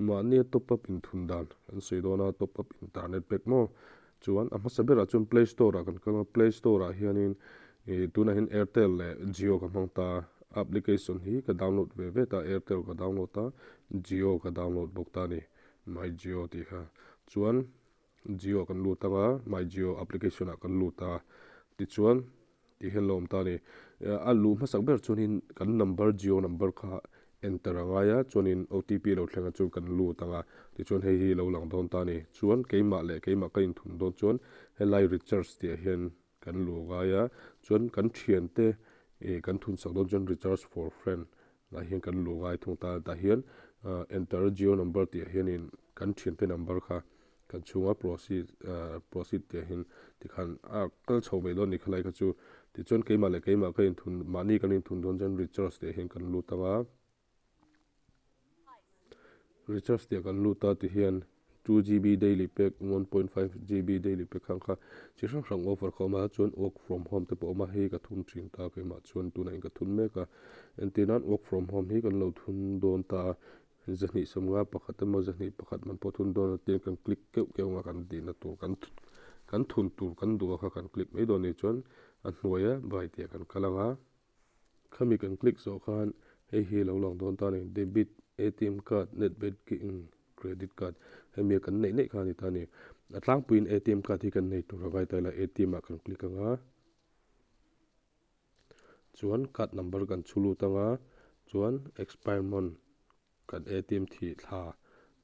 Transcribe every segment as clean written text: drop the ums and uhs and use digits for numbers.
Mahnia top up inthun dan kan sawi dawn a, top up internet pack maw? Chuan a hmasa berah chuan play store ah kan kal a, play store ah hianin ih tunah hian airtel leh jio ka hmang ta a, application hi ka download ve ve ta a, airtel ka download a, jio ka download bawk ta a ni, my jio tih kha. Chuan Jio kan lut ang a, My Jio application ah kan lut a, tichuan tih hian lo awm ta a ni. A luh hmasak ber chuanin kan number Jio number kha enter a ngai a, chuanin OTP lo thleng a chu kan lut ang a, tichuan hei hi lo lang dawn ta a ni. Chuan keimah leh keimah ka inthun dawn chuan helai recharge tih ah hian kan luh ngai a, chuan kan thiante ih kan thun sak dawn chuan recharge for friend ah hian kan luh ngai thung ta a, tah hian enter Jio number tih ah hianin kan thiante number kha kan chhunga proceed ah proceed tih ah hian tikhan a kal chho mai dawn a ni khalai kha chu tichuan keimah leh keimah ka inthun mahni kan inthun dawn chuan recharge tih ah hian kan lut ang a. Recharge tih ah kan lut a ti hian 2GB daily pack 1.5GB daily pack khang kha chi hrang hrang offer kha a awm a chuan work from home te pawh a awm a hei ka thun thin ta keimah chuan tunah in ka thun mek a entir nan work from home hi kan lo thun dawn ta a zahnih sawmnga pakhat emaw zahnih pakhat man pawh thun dawn a tin kan click keuh keuh ang a kan tihna tur kan kan thun tur kan duh a kha kan click mai dawn a nih chuan a hnuaia buy tih ah kan kal ang a. Khami kan click zawh khan hei hi a lo lang dawn ta a ni, debit, atm card, net banking, credit card hemi a kan neih neih kha a ni ta a ni. A tlangpuiin atm card hi kan nei tur a ngai ta ila atm ah kan click ang a, chuan card number kan chhu lut ang a, chuan expire month Kan atm thih thla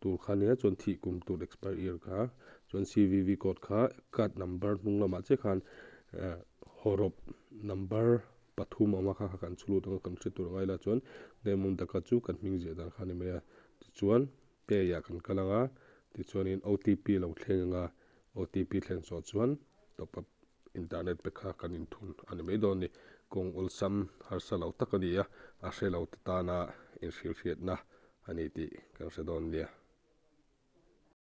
tur kha nia chuan thih kum tur expire year kha chuan cvv code kha card number hnung lamah chiah khan eh hawrawp number pathum a awm a kha kha kan chhu lut ang a kan hre tur angai la chuan name on the card chu kan hming ziah dan kha a ni mai a tichuan pay ah kan kal ang a tichuanin otp a lo thleng ang a otp thleng chhuah chuan top up Internet pe kha kan inthun a ni mai dawn a ni. Kawng awlsam harsa lo tak a ni a, a hre lo te tana inhrilhriatna a ni tih kan hre dawn nia.